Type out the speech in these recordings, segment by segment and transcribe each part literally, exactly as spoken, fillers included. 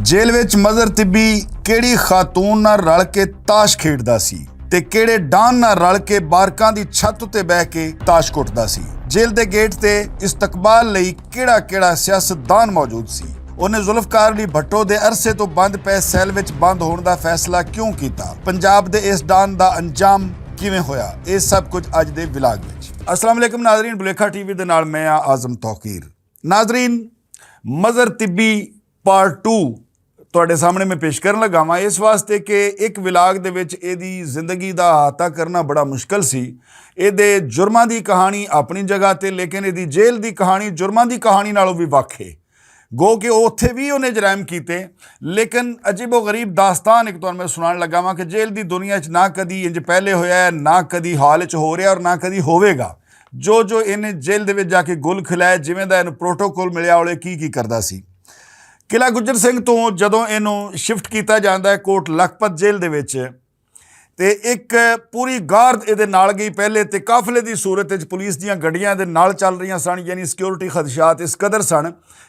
جیل وچ مظہر طبی کیڑی خاتون نال رل کے تاش کھیڈدا سی تے کیڑے ڈان نال رل کے بارکاں دی چھت اتے بہہ کے تاش کٹدا سی؟ جیل دے گیٹ تے استقبال لئی کیڑا کیڑا سیاستدان موجود سی؟ اونے ذوالفقار علی بھٹو دے عرصے توں بند پئے سیل وچ بند ہون دا فیصلہ کیوں کیتا؟ پنجاب دے اس ڈان دا انجام کیویں ہویا؟ اے سب کچھ اج دے ولاگ وچ۔ السلام علیکم ناظرین، بلیکھا ٹی وی دے نال میں آں اعظم توقیر۔ ناظرین، مظہر طبی پارٹ ٹو تہاڈے سامنے میں پیش کرن لگا واں، اس واسطے کہ ایک ولاگ دے وچ ایہدی زندگی دا احاطہ کرنا بڑا مشکل سی۔ ایہدے جرماں دی کہانی اپنی جگہ تے، لیکن ایہدی جیل دی کہانی جرماں دی کہانی نالوں وی وکھ ہے۔ گو کہ او اتھے وی انہیں جرائم کیتے، لیکن عجیب و غریب داستان ایک تہانوں میں سنان لگا واں کہ جیل دی دنیا وچ نہ کدی انج پہلے ہویا ہے، نہ کدی حال وچ ہو رہیا اور نہ کدی ہووے گا۔ جو جو انہیں جیل دے وچ جا کے گل کھلائے، جویں دا انہوں پروٹوکول ملیا، اوڑے کی کی کردا سی۔ قلعہ گجر سنگھ توں جدوں انہوں شفٹ کیتا جاندا ہے کوٹ لکھپت جیل دے وچ، تے ایک پوری گارد ایہدے نال گئی۔ پہلے تے قافلے دی صورت وچ پولیس دیاں گڈیاں دے نال چل رہیاں سن، یعنی سیکیورٹی خدشات اس قدر سن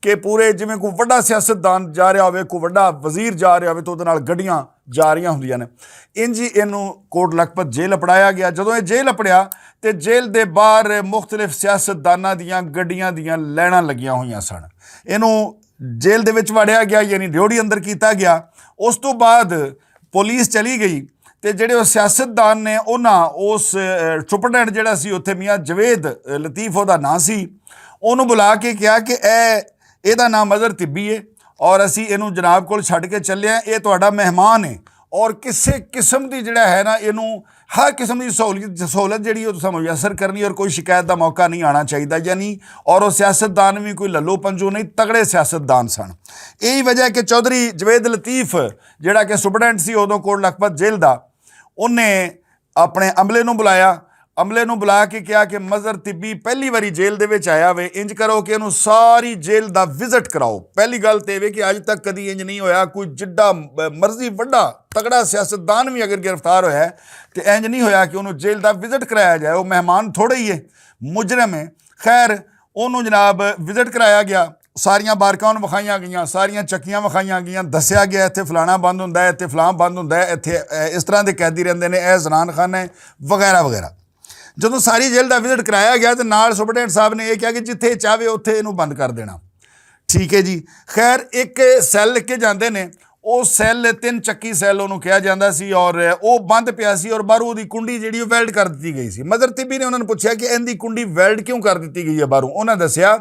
کہ پورے جویں کوئی وڈا سیاستدان جا رہیا ہووے، کوئی وڈا وزیر جا رہیا ہووے، تے اوہدے نال گڈیاں جا رہیاں ہوندیاں نے۔ انج ہی اینوں کوٹ لکھپت جیل اپڑایا گیا۔ جدوں ایہہ جیل اپڑیا تے جیل دے باہر مختلف سیاستداناں دیاں گڈیاں دیاں لیناں لگیاں ہوئیاں سن۔ اینوں جیل دے وچ وڑیا گیا، یعنی ڈیوڑی اندر کیتا گیا۔ اس توں بعد پولیس چلی گئی تے جیہڑے او سیاستدان نے، انہاں اس سپرنٹنڈنٹ جیہڑا سی اتھے، میاں جاوید لطیف اوہدا ناں سی، انہوں بلا کے کہیا کہ اے ایہدا ناں مظہر طبی ہے اور اسی اینوں جناب کول چھڈ کے چلے ہیں، ایہہ تہاڈا مہمان ہے اور کسے قسم دی جیہڑا ہے نا، اینوں ہر قسم دی سہولت جیہڑی او تساں میسر کرنی اور کوئی شکایت دا موقع نہیں آنا چاہیدا۔ یعنی اور او سیاستدان وی کوئی للو پنجو نہیں، تگڑے سیاستدان سن۔ ایہی وجہ ہے کہ چوہدری جاوید لطیف جیہڑا کہ سپرنٹنڈنٹ سی ادوں کوٹ لکھپت جیل دا، انہیں اپنے عملے نوں بلایا۔ عملے نوں بلا کے کہیا کہ مظہر طبی پہلی واری جیل دے وچ آیا وے، انج کرو کہ انہوں ساری جیل دا وزٹ کراؤ۔ پہلی گل تے وے کہ اج تک کدی انج نہیں ہویا، کوئی جڈا مرضی وڈا تگڑا سیاستدان وی اگر گرفتار ہویا ہے تے انج نہیں ہویا کہ انہوں جیل دا وزٹ کرایا جائے۔ او مہمان تھوڑے ہی ہے، مجرم ہے۔ خیر، انہوں جناب وزٹ کرایا گیا، ساریاں بارکاں انہوں وکھائیاں گئیاں، ساریاں چکیاں وکھائیاں گئیاں، دسیا گیا اتھے فلانا بند ہوندا ہے، اتھے فلاں بند ہوندا ہے، اتھے اس طرح دے قیدی رہندے نے، اے زنان خانہ ہے، وغیرہ وغیرہ۔ جدوں ساری جیل دا وزٹ کرایا گیا تے نال سپرنٹنڈنٹ صاحب نے اے کہیا کہ جتھے چاہوے اتھے اینوں بند کر دینا۔ ٹھیک ہے جی۔ خیر، ایک سیل لکھ کے جاندے نے، او سیل تن چکی سیل انہوں کہیا جاندا سی اور او بند پیا سی اور باہروں دی کنڈی جیہڑی او ویلڈ کر دتی گئی سی۔ مظہر طبی نے انہاں نوں پچھیا کہ ایندی کنڈی ویلڈ کیوں کر دتی گئی ہے باہروں؟ انہاں دسیا،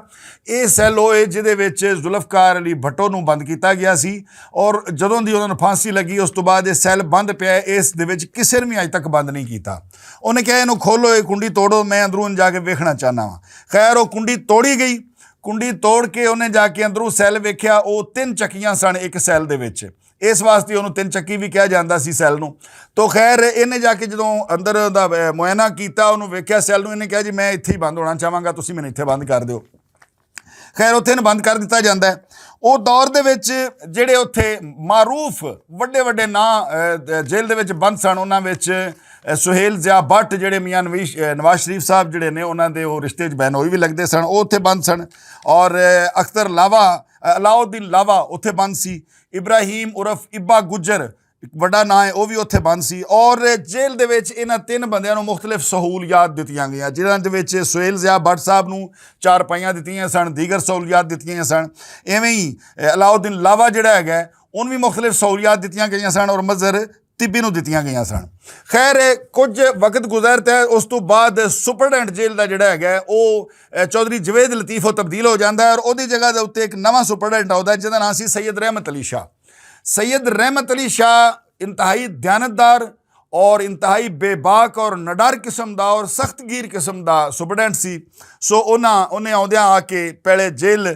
اے سیل او ہے جدے وچ ذوالفقار علی بھٹو نوں بند کیتا گیا سی اور جدوں دی انہاں نوں پھانسی لگی، اس توں بعد اے سیل بند پیا ہے، اس دے وچ کسے نے وی اج تک بند نہیں کیتا۔ انہاں کہیا، اینوں کھولو، اے کنڈی توڑو، میں اندروں جا کے ویکھنا چاہنا واں۔ خیر، او کنڈی توڑی گئی۔ کنڈی توڑ کے انہیں جا کے اندروں سیل ویکھیا، او تن چکیاں سن ایک سیل دے وچ۔ اس واسطے انہوں تن چکی وی کہیا جاندا سی سیل نوں۔ تو خیر، انہیں جا کے جدوں اندر دا معائنہ کیتا، انہوں ویکھیا سیل نوں، انہیں کہیا، جی میں اتھے ہی بند ہونا چاہواں گا، تسی مینوں اتھے بند کر دیو۔ خیر، اتھے نوں بند کر دتا جاندا ہے۔ او دور دے وچ جیہڑے اتھے معروف وڈے وڈے ناں جیل دے وچ بند سن، انہاں وچ سہیل ضیاء بٹ جیہڑے میاں نواز شریف صاحب جیہڑے نے، انہاں دے او رشتے وچ بہنوئی وی لگدے سن، او اتھے بند سن۔ اور اختر لاوا، علاؤ الدین لاوا اتھے بند سی۔ ابراہیم عرف ابا گجر، اک وڈا ناں ہے، او وی اتھے بند سی۔ اور جیل دے وچ انہاں تن بندیاں نوں مختلف سہولیات دتیاں گئیاں، جنہاں دے وچ سہیل ضیاء بٹ صاحب نوں چارپائیاں دتیاں سن، دیگر سہولیات دتیاں سن۔ ایویں ہی علاؤ الدین لاوا جیہڑا ہے، انہوں وی مختلف سہولیات دتیاں گئیاں سن اور مظہر طبی نوں دتیاں گئیاں سن۔ خیر، کچھ وقت گزر تے اس توں بعد سپرنٹنڈنٹ جیل دا جیہڑا ہے او چوہدری جاوید لطیف او تبدیل ہو جاندا ہے اور اوہدی جگہ دے اتے اک نواں سپرنٹنڈنٹ آندا ہے جس دا ناں سی سید رحمت علی شاہ۔ سید رحمت علی شاہ انتہائی دیانتدار اور انتہائی بے باک اور نڈر قسم دا اور سخت گیر قسم دا سپرنٹنڈنٹ سی۔ سو انہاں انہیں آندیاں آ کے پہلے جیل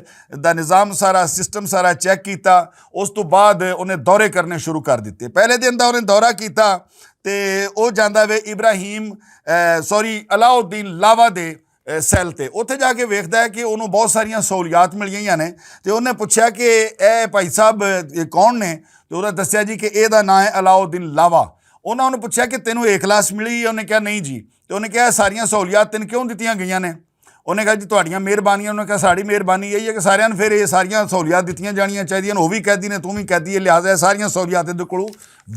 دا نظام سارا، سسٹم سارا چیک کیتا۔ اس توں بعد انہیں دورے کرنے شروع کر دتے۔ پہلے دن دا انہیں دورہ کیتا تے او جاندا وے ابراہیم، سوری، علاؤ الدین لاوا دے سیل تے۔ اتھے جا کے ویکھدا ہے کہ انہوں بہت ساریاں سہولیات ملیاں نے۔ تے انہیں پچھیا کہ اے بھائی صاحب، اے کون نے؟ تے انہوں دسیا جی کہ اے دا ناں ہے علاؤ الدین لاوا۔ انہوں پچھیا کہ تینوں اے کلاس ملی؟ انہیں کہا نہیں جی۔ تے انہیں کہا ساریاں سہولیات تین کیوں دتیاں گئیاں نے؟ انہوں نے کہا جی تہاڈیاں مہربانیاں، انہوں نے کہا ساڈی مہربانی یہی ہے کہ ساریاں نوں فیر اے ساریاں سہولیات دتیاں جانیاں چاہیدیاں، او وی قیدی نے، توں وی قیدی ہے، لہذا اے ساریاں سہولیات ایہدے کولوں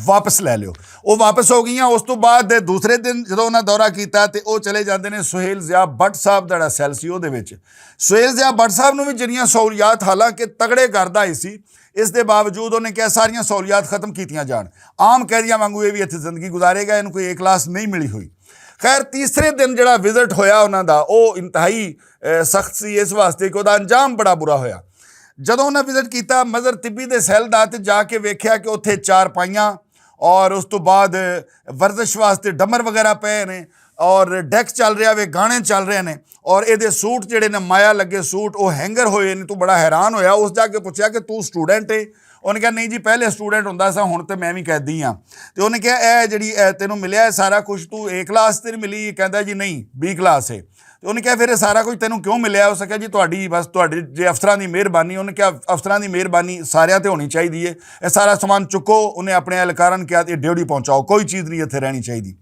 واپس لے لیو۔ او واپس ہو گئیاں۔ اس توں بعد دوسرے دن جدوں انہاں دورہ کیتا تے او چلے جاندے نے سہیل ضیاء بٹ صاحب دا جیہڑا سیل سی اوہدے وچ۔ سہیل ضیاء بٹ صاحب نوں وی جیہڑیاں سہولیات حالانکہ تگڑے گھر دا ہی سی، اس دے باوجود انہوں نے کہا ساریاں سہولیات ختم کیتیاں جان، عام قیدیاں وانگوں ایہہ وی اتھے زندگی گزارے گا، انہوں کوئی اے کلاس نہیں ملی ہوئی۔ خیر تیسرے دن جیہڑا وزٹ ہویا انہاں دا او انتہائی سخت سی، اس واسطے کہ اوہدا انجام بڑا برا ہویا۔ جدوں انہاں وزٹ کیتا مظہر طبی دے سیل دا تے جا کے ویکھیا کہ اتھے چار پائیاں اور اس توں بعد ورزش واسطے ڈمر وغیرہ پئے نے، اور ڈیک چل رہیا وے، گانے چل رہے نے، اور ایہدے سوٹ جیہڑے نے مایا لگے سوٹ او ہینگر ہوئے نے۔ توں بڑا حیران ہویا، اس جا کے پچھیا کہ توں سٹوڈنٹ ہے؟ انہوں نے کہا نہیں جی پہلے سٹوڈنٹ ہوندا سا، ہن تے میں وی قیدی ہاں۔ تے انہوں نے کہا اے جیہڑی تینوں ملیا ہے سارا کچھ، توں اے کلاس تے نہیں ملی؟ کہندا جی نہیں، بی کلاس ہے۔ تے انہوں نے کہا پھر اے سارا کچھ تینوں کیوں ملیا؟ اس نے کہا جی تہاڈی بس تہاڈے جے افسراں دی مہربانی۔ انہوں نے کہا افسراں دی مہربانی ساریاں تے ہونی چاہیدی ہے، اے سارا سامان چکو۔ انہوں نے اپنے اہلکاراں نوں کہا اے ڈیوڑی پہنچاؤ، کوئی چیز نہیں اتھے رہنی چاہیدی۔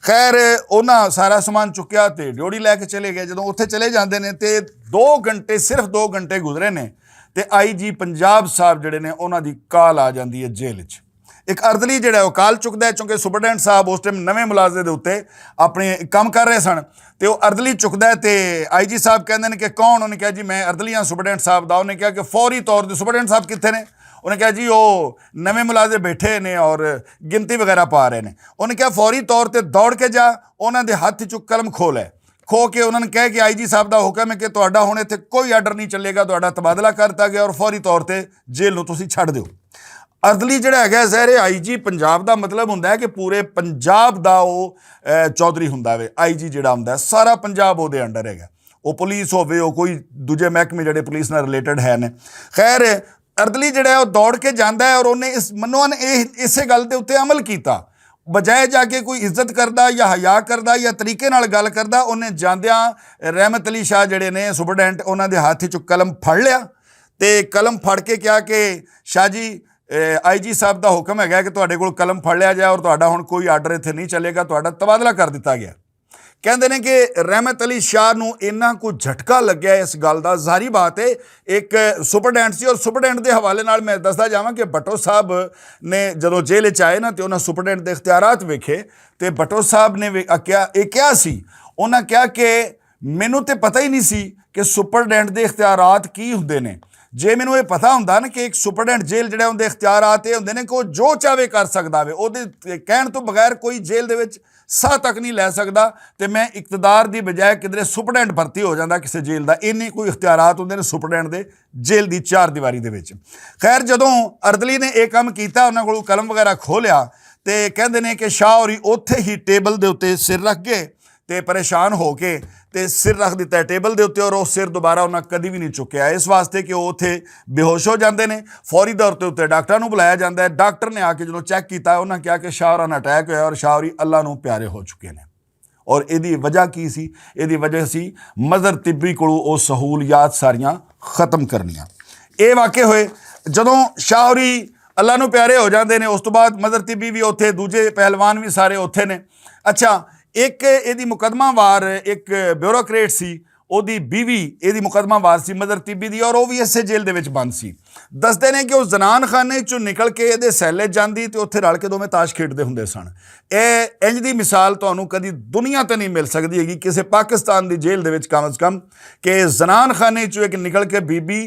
خیر انہاں سارا سامان چکیا تے ڈیوڑی لے کے چلے گئے۔ جدوں اتھے چلے جاندے نے تے دو گھنٹے، صرف دو گھنٹے گزرے نے تے آئی جی پنجاب صاحب جیہڑے نے انہاں دی کال آ جاندی ہے جیل وچ۔ اک اردلی جیہڑا ہے او کال چکدا ہے چونکہ سپرڈنٹ صاحب اس ٹائم نویں ملازمے دے اتے اپنے کم کر رہے سن۔ تے او اردلی چکدا ہے تے آئی جی صاحب کہندے نے کہ کون؟ انہوں نے کہا جی میں اردلی ہاں سپرڈنٹ صاحب دا۔ انہوں نے کہا کہ فوری طور تے سپرڈنٹ صاحب کتھے نے؟ انہوں نے کہا جی او نویں ملازم بیٹھے نے اور گنتی وغیرہ پا رہے نے۔ انہوں نے کہا فوری طور تے دوڑ کے جا، انہاں دے ہتھ چوں قلم کھول ہے، کھو کے انہوں نے کہا کہ آئی جی صاحب دا حکم ہے کہ تہاڈا ہن اتھے کوئی آرڈر نہیں چلے گا، تہاڈا تبادلہ کر دتا گیا اور فوری طور تے جیل نوں تسی چھڈ دیو۔ اردلی جیہڑا ہے ظاہر ہے آئی جی پنجاب دا مطلب ہوندا ہے کہ پورے پنجاب دا او چودھری ہوندا وے۔ آئی جی جیہڑا ہوندا ہے سارا پنجاب اوہدے انڈر ہے۔ او پولیس ہووے او کوئی دوجے محکمے جیہڑے پولیس نال ریلیٹڈ ہے نے۔ خیر اردلی جیہڑا ہے او دوڑ کے جاندا ہے اور انہوں نے اس منوں نے اسے گل دے اتے عمل کیتا، بجائے جا کے کوئی عزت کردا یا حیا کردا یا طریقے نال گل کردا، انہوں نے جاندیاں رحمت علی شاہ جیہڑے نے سپرڈنٹ انہاں دے ہتھ چوں قلم پھڑ لیا تے قلم پھڑ کے کہا کہ شاہ جی آئی جی صاحب دا حکم ہے کہ تہاڈے کول قلم پھڑ لیا جائے اور تہاڈا ہن کوئی آرڈر اتھے نہیں چلے گا، تہاڈا تبادلہ کر دتا گیا۔ کہندے نے کہ رحمت علی شاہ نوں انہاں کو جھٹکا لگیا اس گل دا۔ ظاہری بات ہے اک سپرڈنٹ سی اور سپرڈنٹ دے حوالے نال میں دسدا جاواں کہ بھٹو صاحب نے جدوں جیل وچ آئے نا تے انہاں سپرڈنٹ دے اختیارات ویکھے تے بھٹو صاحب نے وی اکیا اے کیا سی؟ انہاں کہا کہ مینوں تے پتہ ہی نہیں سی کہ سپرڈنٹ دے اختیارات کی ہوندے نے۔ جے مینوں اے پتہ ہوندا نا کہ اک سپرڈنٹ جیل جیہڑا اوہدے اختیارات اے ہوندے نے کہ او جو چاہے کر سکدا وے، اوہدے کہن توں بغیر کوئی جیل دے وچ ساہ تک نہیں لے سکدا، تے میں اقتدار دی بجائے کدھرے سپرڈنٹ بھرتی ہو جاندا کسے جیل دا۔ اینے کوئی اختیارات ہوندے نے سپرڈنٹ دے جیل دی چار دیواری دے وچ۔ خیر جدوں اردلی نے اے کم کیتا انہاں کولوں قلم وغیرہ کھو لیا، تے کہندے نے کہ شاہ ہوری اوتھے ہی ٹیبل دے اتے سر رکھ گئے تے پریشان ہو کے تے سر رکھ دتا ہے ٹیبل دے اتے اور او سر دوبارہ انہاں کدی وی نہیں چکیا، اس واسطے کہ او اوتھے بے ہوش ہو جاندے نے۔ فوری طور تے اتے ڈاکٹراں نوں بلایا جاندا ہے۔ ڈاکٹر نے آ کے جدوں چیک کیتا انہاں کہا کہ شاہ ہوراں نوں اٹیک ہویا اور شاہ ہوری اللہ نوں پیارے ہو چکے نے۔ اور ایہدی وجہ کی سی؟ ایہدی وجہ سی مظہر طبی کولوں او سہولیات ساریاں ختم کرنیاں۔ اے واقع ہوئے جدوں شاہ ہوری اللہ نوں پیارے ہو جاندے نے، اس توں بعد مظہر طبی وی اوتھے، دوجے پہلوان وی سارے اوتھے نے۔ اچھا، اک ایہدی مقدمہ وار اک بیوروکریٹ سی، اوہدی بیوی ایہدی مقدمہ وار سی مظہر طبی دی، اور او وی اسے جیل دے وچ بند سی۔ دسدے نے کہ او زنان خانے چوں نکل کے ایہدے سیلے جاندی تے اوتھے رل کے دوویں تاش کھیڈدے ہوندے سن۔ اے انج دی مثال تہانوں کدی دنیا تے نہیں مل سکدی ہے کہ کسے پاکستان دی جیل دے وچ کم از کم کہ زنان خانے چوں اک نکل کے بی بی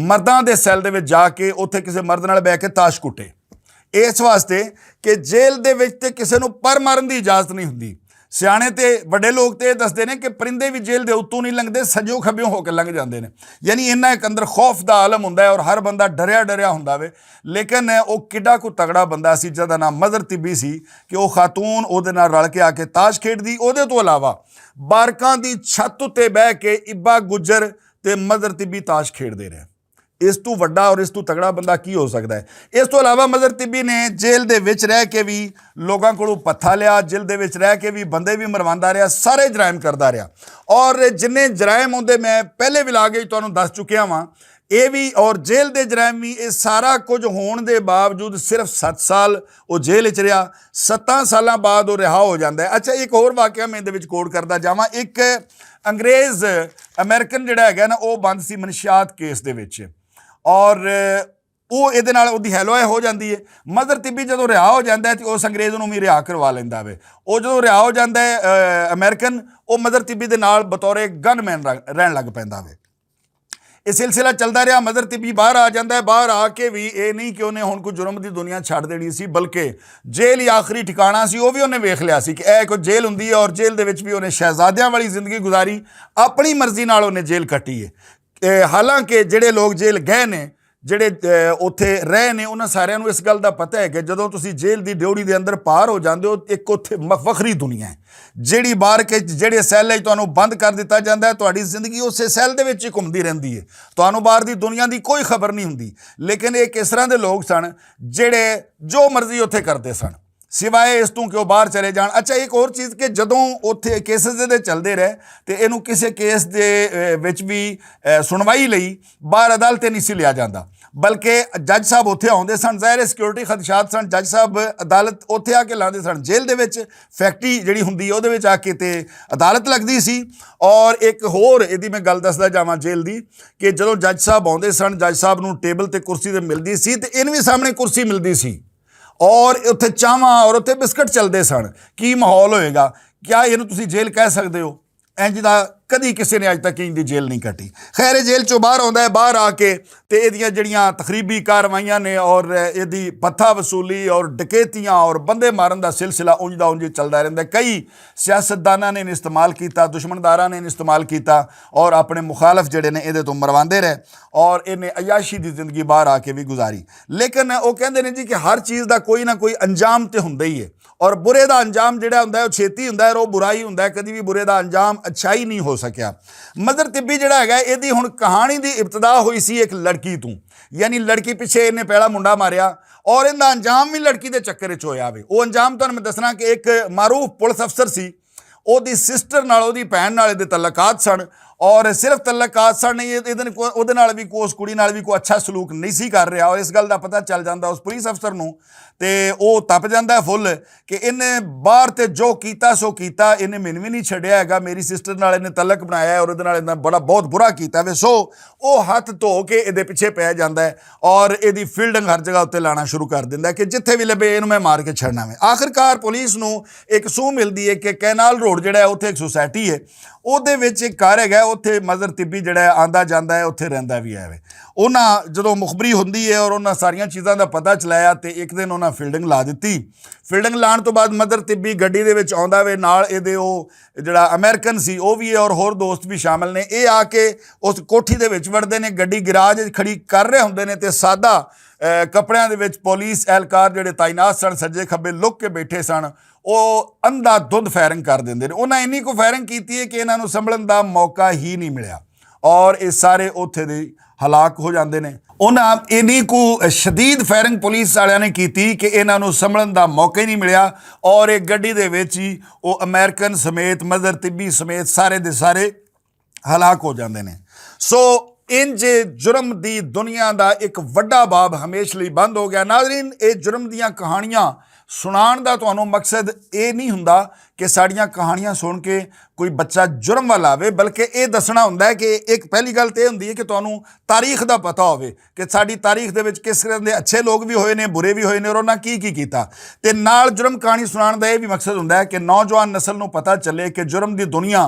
مرداں دے سیل دے وچ جا کے اوتھے کسے مرد نال بہہ کے تاش کٹے۔ اس واسطے کہ جیل دے وچ تے کسے نوں پر مارن دی اجازت نہیں ہوندی۔ سیانے تے وڈے لوگ تے دسدے نے کہ پرندے وی جیل دے اتوں نہیں لنگدے، سجیوں کھبیوں ہو کے لنگ جاندے نے۔ یعنی انہاں اک اندر خوف دا عالم ہوندا ہے اور ہر بندہ ڈریا ڈریا ہوندا وے۔ لیکن او کڈا کو تگڑا بندہ سی جدا ناں مظہر طبی سی کہ او خاتون اوہدے نال رل کے آ کے تاش کھیڈدی۔ اوہدے توں علاوہ بارکاں دی چھت اتے بہہ کے ابا گجر تے مظہر طبی تاش کھیڈدے رہے۔ اس توں وڈا اور اس توں تگڑا بندہ کی ہو سکدا ہے؟ اس توں علاوہ مظہر طبی نے جیل دے وچ رہ کے وی لوگاں کولوں پتھا لیا، جیل دے وچ رہ کے وی بندے وی مرواندا رہیا، سارے جرائم کردا رہیا۔ اور جنہیں جرائم ہوندے میں پہلے ولاگ وچ تہانوں دس چکیا واں اے وی اور جیل دے جرائم وی، اے سارا کچھ ہون دے باوجود صرف ست سال او جیل وچ رہیا۔ ستاں سالاں بعد او رہا ہو جاندا ہے۔ اچھا، ایک ہور واقعہ میں اندے وچ کوٹ کردا جاواں۔ ایک انگریز امریکن جڑا ہے نا، او بند سی منشیات کیس دے وچ، اور او اے دے نال اودی ہیلو ہو جاندی ہے۔ مدر طبی جدوں رہا ہو جاندا ہے تے اس انگریز نوں وی رہا کروا لیندا وے۔ او جدوں رہا ہو جاندا ہے امریکن، او مدر طبی دے نال بطور گن مین رہن لگ پیندا وے۔ اے سلسلہ چلدا رہیا، مدر طبی باہر آ جاندا ہے۔ باہر آ کے وی اے نہیں کہ انہیں ہن کوئی جرم دی دنیا چھڈ دینی سی، بلکہ جیل ہی آخری ٹھکانہ سی، او وی انہیں ویکھ لیا سی کہ اے کوئی جیل ہوندی ہے، اور جیل دے وچ وی انہیں شہزادیاں والی زندگی گزاری، اپنی مرضی نال انہیں جیل کٹی ہے۔ حالانکہ جڑے لوگ جیل گئے نے، جڑے اتھے رہے نے، انہاں ساریاں نوں اس گل دا پتہ ہے کہ جدوں تسی جیل دی ڈیوڑی دے اندر پار ہو جاندے ہو، ایک اتھے وکھری دنیا ہے۔ جیڑی بار کے جیڑے سیل ہے تانوں بند کر دتا جاندا ہے، تہاڈی زندگی اسے سیل دے وچ ہی گھومدی رہندی ہے۔ تہانوں باہر دی دنیا دی کوئی خبر نہیں ہوندی۔ لیکن ایک اس طرح دے لوگ سن، جیڑے جو مرضی اتھے کردے سن، سوائے اس توں کہ وہ باہر چلے جان۔ اچھا، ایک اور چیز کہ جدوں اتھے کیسز دے چلدے رہے، تے اینوں کسے کیس دے وچ وی سنوائی لئی باہر عدالت نہیں سی لیا جاندا، بلکہ جج صاحب اتھے آوندے سن۔ ظاہر ہے سکیورٹی خدشات سن، جج صاحب عدالت اتھے آ کے لاندے سن۔ جیل دے وچ فیکٹری جڑی ہوندی ہے، اودے وچ آ کے تے عدالت لگدی سی۔ اور ایک ہور ایدی میں گل دسدا جاواں جیل دی، کہ جدوں جج صاحب آوندے سن، جج صاحب نوں ٹیبل تے کرسی تے ملدی سی، تے ان وی سامنے کرسی ملدی سی، اور اتھے چاواں اور اتھے بسکٹ چلدے سن۔ کی ماحول ہوئے گا؟ کیا اینوں تسی جیل کہہ سکدے ہو؟ اینج دا کدی کسے نے اج تک اینج دی جیل نہیں کٹی۔ خیر، اے جیل چوں باہر آندا ہے، باہر آ کے تے ایدیاں جڑیاں تخریبی کاروائیاں نے اور ایدی پتھا وصولی اور ڈکیتیاں اور بندے مارن دا سلسلہ اونج دا اونج چلدا رہندا ہے۔ کئی سیاستداناں نے استعمال کیتا، دشمنداراں نے استعمال کیتا، اور اپنے مخالف جڑے نے ایدے تو مرواندے رہے، اور اینے عیاشی دی زندگی باہر آ کے بھی گزاری۔ لیکن او کہندے نے جی کہ ہر چیز دا کوئی نہ کوئی انجام تے ہوندا ہی ہے، اور برے دا انجام جڑا ہوندا ہے، او چھیتی ہوندا ہے، اور او برا ہی ہوندا ہے، کدی بھی برے دا انجام اچھا ہی نہیں ہو سکیا۔ مدر طبی جڑا ہے، ایدی ہن کہانی دی ابتدا ہوئی سی ایک لڑکی تو، یعنی لڑکی پیچھے اینے پہلا منڈا ماریا، اور ان دا انجام بھی لڑکی دے چکر وچ ہویا وے۔ او انجام تہانوں میں دسنا کہ ایک معروف پولیس افسر سی، او دی سسٹر نال، او دی بہن نال دے تعلقات سن، اور صرف تعلقات سن نہیں، او دے نال بھی کوئی، اس کڑی نال بھی کوئی اچھا سلوک نہیں سی کر رہا، اور اس گل دا پتہ چل جاندا اس پولیس افسر نوں، تے او تپ جاندا ہے فل کہ انہیں باہر تے جو کیتا سو کیتا، انہیں مین وی نہیں چھڈیا ہے گا۔ میری سسٹر نال انہیں تعلق بنایا ہے اور ادھے نال انہیں بڑا بہت برا کیتا ہے۔ سو او ہتھ دھو کے ادھے پیچھے پے جاندا ہے، اور ایدی فیلڈنگ ہر جگہ اتے لانا شروع کر دیندا ہے کہ جتھے وی لبے اینوں میں مار کے چھڑنا وے۔ آخرکار پولیس نوں ایک سو ملدی ہے کہ کینال روڈ جڑا ہے، اتھے ایک سوسائٹی ہے، اودے وچ ایک گھر ہے، اتھے مظہر طبی جڑا ہے آندا جاندا ہے، اتھے رہندا وی ہے۔ انہاں جدوں مخبری ہوندی ہے اور انہاں ساریاں چیزاں دا پتہ چلایا تے ایک دن انہاں فیلڈنگ لا دتی۔ فیلڈنگ لان توں بعد مظہر طبی گڈی دے وچ آندا وے، نال ایدے او جڑا امریکن سی او وی ہے اور ہور دوست وی شامل نے۔ اے آ کے اس کوٹھی دے وچ وڑدے نے، گڈی گراج وچ کھڑی کر رہے ہوندے نے تے سادہ کپڑیاں دے وچ پولیس اہلکار جڑے تعینات سن، سجے کھبے لک کے بیٹھے سن، او اندھا دھند فائرنگ کر دیندے نے۔ انہاں اینی کو فائرنگ کیتی ہے کہ انہاں نوں سنبھلن دا موقع ہی نہیں ملیا، اور اے سارے اوتھے دے ہلاک ہو جاندے نے۔ انہاں اینی کو شدید فائرنگ پولیس والیاں نے کیتی کہ انہاں نوں سنبھلن دا موقع ہی نہیں ملیا، اور ایک گڈی دے وچ ہی او امریکن سمیت، مظہر طبی سمیت سارے دے سارے ہلاک ہو جاندے نے۔ سو انج جرم دی دنیا دا ایک وڈا باب ہمیش لئی بند ہو گیا۔ ناظرین، اے جرم دیاں کہانیاں سنان دا تانوں مقصد اے نہیں ہوندا کہ ساڈیاں کہانیاں سن کے کوئی بچہ جرم والا آوے، بلکہ اے دسنا ہوندا ہے کہ ایک پہلی گل تے اے ہوندی ہے کہ تانوں تاریخ دا پتہ ہووے کہ ساڈی تاریخ دے وچ کس طرح دے اچھے لوگ وی ہوئے نے، برے وی ہوئے نے، اور انہاں کی کی کیتا۔ تے نال جرم کہانی سنان دا اے وی مقصد ہوندا ہے کہ نوجوان نسل نوں پتہ چلے کہ جرم دی دنیا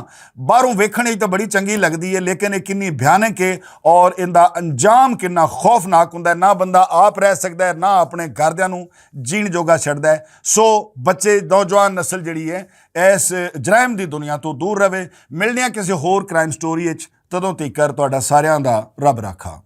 باہروں ویکھن وچ تاں بڑی چنگی لگدی ہے، لیکن اے کنی بھیانک ہے اور ان دا انجام کنا خوفناک ہوندا ہے۔ نہ بندہ آپ رہ سکدا ہے، نہ اپنے گھردیاں نوں جین جوگا چھڈدا ہے۔ سو بچے، نوجوان نسل جڑی ہے، اس جرائم دی دنیا تو دور رہے۔ ملنے آں کسے ہور کرائم سٹوری وچ، تدوں تیکر تہاڈا ساریاں دا رب رکھا۔